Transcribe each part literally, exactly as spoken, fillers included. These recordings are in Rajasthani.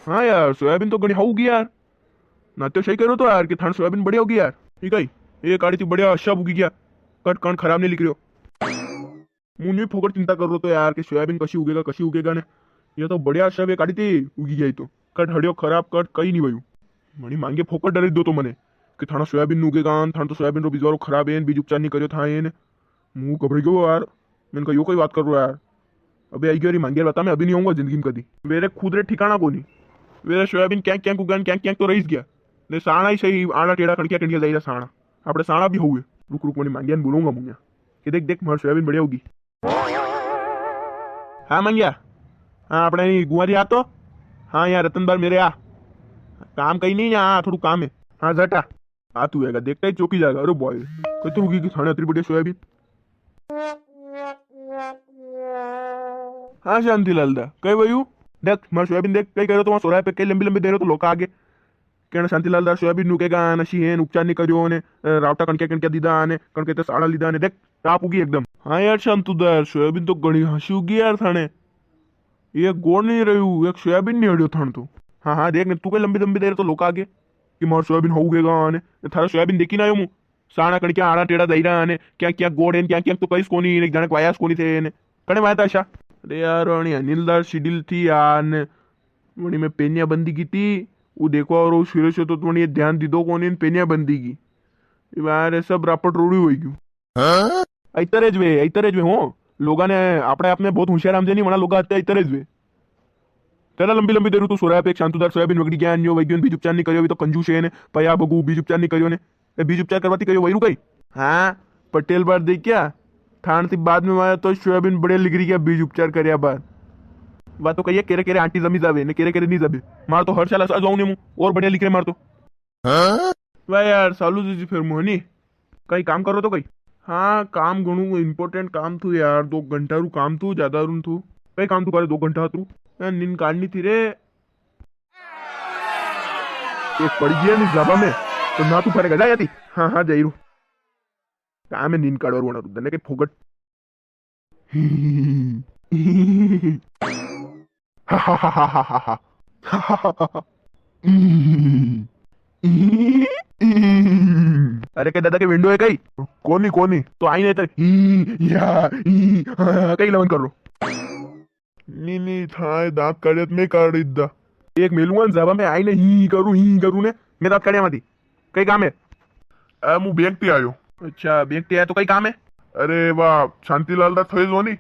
हाँ यार, सोयाबीन तो घणी हाउ उगी यार। ना तो सही करो तो यार कि थान सोयाबीन बढ़िया उगी यार। ठीक है, ये काढ़ी थी बढ़िया, अच्छा उगी गया। कट कण खराब नहीं लिख रही हो। मुझे फोकट चिंता कर रहो तो यार कि सोयाबीन कशी उगेगा, कशी उगेगा ने। ये तो बढ़िया अच्छा वे काढ़ी थी उगी गई तो। कट हड़ियो खराब, कट कई नहीं वयू। मनी मांगे फोकट डरे दो तो मने कि थाना सोयाबीन नु उगेगा, थान तो सोयाबीन रो बीजवारो खराब है, बीज उपचार नहीं करियो था। मु घबराई गयो यार। मैंने कहा, "यो कोई बात कर रहा यार? अबे आई गयो रे मांगिया, बता, मैं अभी नहीं आऊंगा जिंदगी में कदी।" मेरे खुद रे ठिकाना कोनी। मेरा सोयाबीन क्या क्या उगान, क्या क्या तो रहीस गया। ने साणा ही सही, आड़ा टेढ़ा कणकिया कणकिया जाई रहा साणा। आपणे साणा भी हुए। रुक रुक, मनी मांगिया ने बोलूंगा मुन्या कि देख देख, मार सोयाबीन बढ़िया होगी। हाँ मांगिया। हाँ, आपणे गुआरी आ तो। हाँ, यहाँ रतन बार मेरे आ। काम कहीं नहीं, यहाँ आ, थोड़ू काम है। हाँ, झट आ। आ तू आएगा, देखता ही चौकी जाएगा। अरे बॉय, कतरू की थाने अतरी बढ़िया सोयाबीन। हाँ शांतिलाल दा, कई वयू? देख, मार सोयाबीन देख, कई करो तो वहाँ सोराय पे कई लंबी लंबी दे रहे तो लोग आगे। कहना शांतिलाल दा सोयाबीन नुकेगा, नशी है, उपचार नहीं करियो ने, अ, रावटा कणक्या कणक्या दीदा ने, कणके ते साड़ा लीदा ने, देख, टाप उगी एकदम। हाँ यार शांतु दा यार, सोयाबीन तो घणी हंसी उगी यार थाने। एक गोड़ नहीं रह्यू, एक सोयाबीन नहीं हड़ियो थाने तो। हाँ, हाँ, देख ने, तू कई लंबी लंबी दे रहे तो लोग आगे कि मार सोयाबीन हो उगेगा ने, थारा सोयाबीन देखी ना आयो मु। साणा कण क्या आड़ा टेढ़ा दई रहा ने, क्या क्या गोड़ है, क्या क्या तो कईस कोनी, एक जाने वायास कोनी थे ने। कणे वाया था अशा? अरे यार, वणी अनिल दार शिडिल थी यार ने, वणी में पेनिया बंदी की थी, वो देखवा और वो सिरे से तो वणी ध्यान दीदो कोनी ने पेनिया बंदी की। यार, ये सब रापट रोड़ी होई गयू। हाँ? इतरे ज वे, इतरे ज वे हो। लोगा ने आपणे आप में बहुत होशियार समझे नहीं, वणा लोगा हत्या इतरे ज वे। तेरा लंबी लंबी देरू तू सोराया पे एक शांतुदार सोयाबीन वगड़ी गया, अन्यो वैग्यो ने बीज उपचार नहीं करियो, भी तो कंजूस है ने, पया बगू बीज उपचार नहीं करियो ने। ए, बीज उपचार करवाती करियो, वही रुकाई? हाँ, पटेल बार देखिया, थान थी बाद में आया तो सोयाबीन बड़े लिगरी गया बीज उपचार करिया बाद। वा तो कहिए केरे केरे आंटी जमी जावे, ने केरे केरे नहीं जावे। मार तो हर साल असा जाऊं ने मु, और बढ़िया लिख रहे मार तो। हाँ? वाह यार, सालू जी, जी फिर मोहनी। कई काम करो तो कई? हाँ, काम घणू important काम थू यार, दो घंटा रू काम थू, ज्यादा रू थू। कई काम थू करे दो घंटा थू? यार, नींद काढ़नी थी रे। एक पड़ गया नी जाबा में, तो ना तू फरेगा, जा याती। हाँ, हाँ, जाई रू। काम है नींद काढ़वा रू, दने के फोगट। अरे, के दादा के विंडो है कई? कोनी, कोनी। तो आई नहीं तर ही, या, ही, हाँ, कई लवन कर रो। नी, नी, थाए दांत काढ़िया तो मैं काढ़ इद्दा। एक मेलूंगा न जाबा में आई ने ही करूँ, ही करूँ ने, मैं दांत काढ़िया माती। कई काम है? ए, मु बैंक ते आयो। अच्छा, बैंक ते आया तो कई काम है? अरे वाह, शांतिलाल दा थोए जो नी?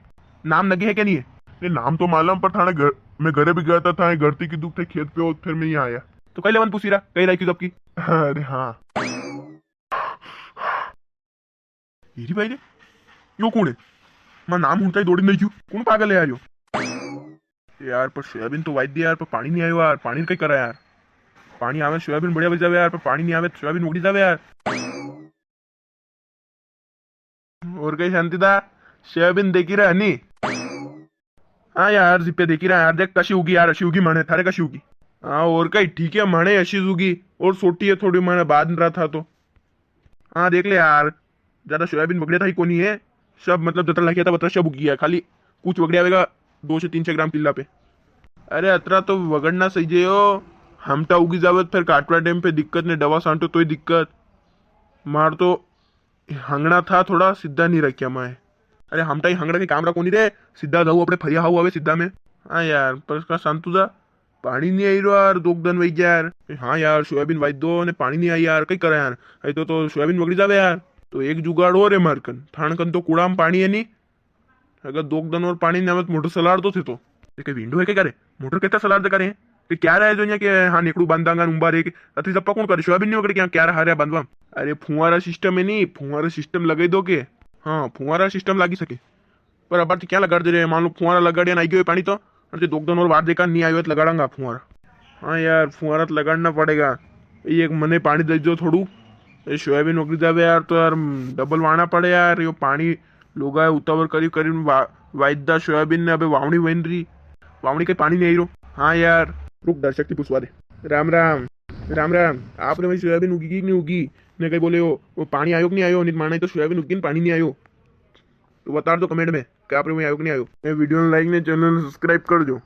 नाम नगे है के नी है? नी, नाम तो मालूम, पर थाने घर, मैं घरे भी गया था, थाने घर ती कीधु थे खेत पे हो, फिर मैं यहाँ आया। तो कई लेवन पूछी रहा, कई राखी जबकि? अरे हाँ। ये री भाई रे, यो कौन है? मैं नाम हुनता ही दौड़ी नहीं क्यों? कौन पागल है यार यो? यार, पर सोयाबीन तो वाई दी यार, पर पानी नहीं आयो यार, पानी कई करा यार? पानी आवे, सोयाबीन बढ़िया बच जावे यार, पर पानी नहीं आवे, सोयाबीन उगड़ी जावे यार। और कई शांति दा, सोयाबीन देखी रहा नी? हाँ यार, जिप्पे देखी रहा यार, देख कशी उगी यार, अशी उगी माने, थारे कशी उगी? हाँ, और कई ठीक है, माने अशी उगी, और छोटी है थोड़ी, माने बाद रहा था तो। हाँ, देख ले यार, ज्यादा सोयाबीन बगड़े था ही कोनी है, सब मतलब जतरा लखिया था, बतरा सब उगी है, खाली कुछ बगड़े आवेगा दो से तीन सौ ग्राम किला पे। अरे, अतरा तो वगड़ना सही जे हो, हमटा उगी जावत, फिर काटवा टाइम पे दिक्कत ने, दवा सांटो तोय दिक्कत। मार तो हंगड़ा था, थोड़ा सीधा नहीं रखिया माए। अरे, हमटा ही हंगड़ा के काम रा कोनी रे, सीधा जाऊ अपने फरिया हाउ आवे सीधा में। हाँ यार, पर इसका संतु जा, पानी नहीं आई रो यार, दो दन वही गया यार। हाँ यार, सोयाबीन वाई दो ने पानी नहीं आई यार, कई करा यार? आई तो, तो सोयाबीन वगड़ी जावे यार। तो एक जुगाड़ और है मार कन, थान कन तो कूड़ा में पानी है नी, अगर दो दन और पानी नहीं आवे तो मोटर सलाड़ दो थे तो। ये कई विंडो है क्या करे? मोटर कितना सलाड़ दे करे? ये क्या रहा है जो यहाँ के, हाँ, नेकड़ू बांधांगा उम्बा रे के, अति जप्पा कौन करे? सोयाबीन नहीं वगड़े क्या, क्या रहा रे बांधवा? अरे, फुहारा सिस्टम है नी, फुहारा सिस्टम लगाई दो के? हाँ, फुहारा सिस्टम लागी सके। पर अबार तो क्या लगाड़ दे रहे हैं? मान लो फुहारा लगाड़िया ना आई गयो पानी तो, अरे, दो दन और वाट देखा, नहीं आयो तो लगाड़ांगा फुहारा। हाँ यार, फुहारा तो लगाड़ना पड़ेगा। ये एक मने पानी दे दो थोड़ू, ये सोयाबीन उगड़ी जावे यार, तो यार डबल वाना पड़े यार। यो पानी लोगा उतावर करी करी वा-, वायदा सोयाबीन ने अबे वावणी बन रही, वावणी कई पानी नहीं आई रो। हाँ यार, रुक, दर्शक थी पूछवा दे। राम राम। राम राम। आपने वही सोयाबीन उगी कि नहीं उगी? ने कई बोले, वो, वो पानी आयो कि नहीं आयो? नहीं माना तो सोयाबीन उगी ने पानी नहीं आयो। तो बता दो कमेंट में कि आपने वही आयो कि नहीं आयो। ये वीडियो ने लाइक ने चैनल ने सब्सक्राइब कर दो।